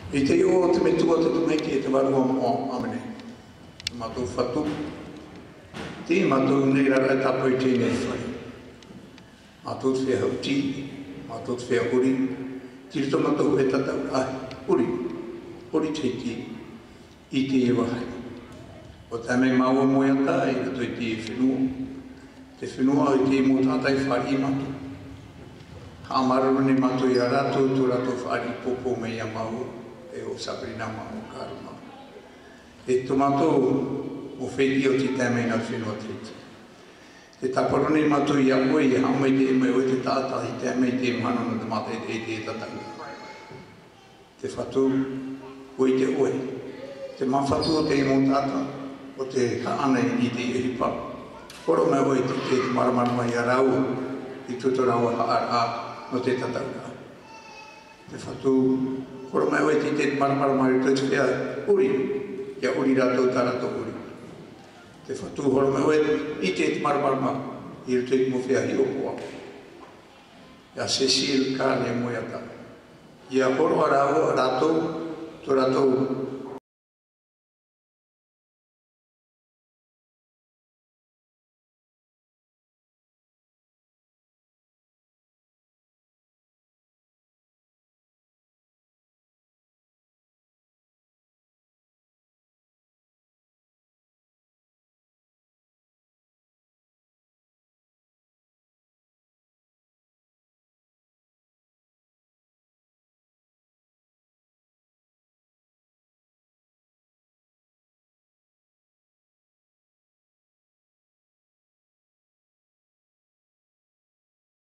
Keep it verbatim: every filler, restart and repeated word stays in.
I te iʻoa o te Metua, te Tamaiti, e te Vārua Moʻa. ʻĀmene. Mātou Fatu, tei mātou nei raraʻa e tāpae i teie nei fare. Mātou te feiā haʻuti, mātou te feiā ʻori, tei roto mātou e tataʻuraʻa ʻori, ʻori Tahiti, i teie vāhi. ʻUa tae mai māua Moeata i roto i te fenua, te fenua i te mau taʻata i fāriʻi mātou. Haʻamāuruuru nei mātou iā rātou, tō rātou fāriʻi pōpō mai iā māua, e ʻo Sabrina mā, ʻo Karma. E tō mātou mau fētiʻi ʻo tei tae mai nā te fenua Tahiti. Tē tāparu nei mātou iā ʻoe, ʻia haʻamau i te ʻē mai ʻoe te taʻata i tae mai i te mahana nō te mātaʻitaʻi i te tataʻuraʻa. Te Fatu, ʻua ʻite ʻoe te mau fatu o te mau taʻata, ʻo tē haʻa nei i te ʻohipa. Hōroʻa mai ʻoe i te, te māramarama iā rāua, i tō rāua haʻaraʻa nō te tataʻuraʻa. Te Fatu, hōroʻa mai ʻoe i te, te māramarama i roto i te feiā ʻori, ʻia ʻori rātou tā rātou ʻori. Te Fatu, hōroʻa mai ʻoe i te, te māramarama i roto i te mau feiā hiʻopoʻa, iā Cécile, Karl e Moeata. ʻIa hōroʻa rāua, rātou, tō rātou